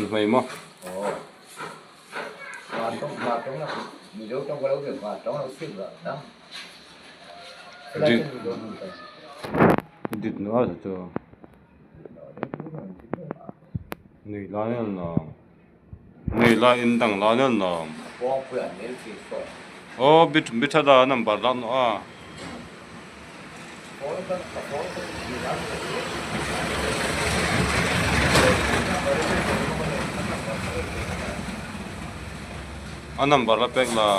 Hmei maw? Dit nual chu nei lai a nuam nei lai in dang lai a nuam aw bithada number la nawh a. A number la pek la.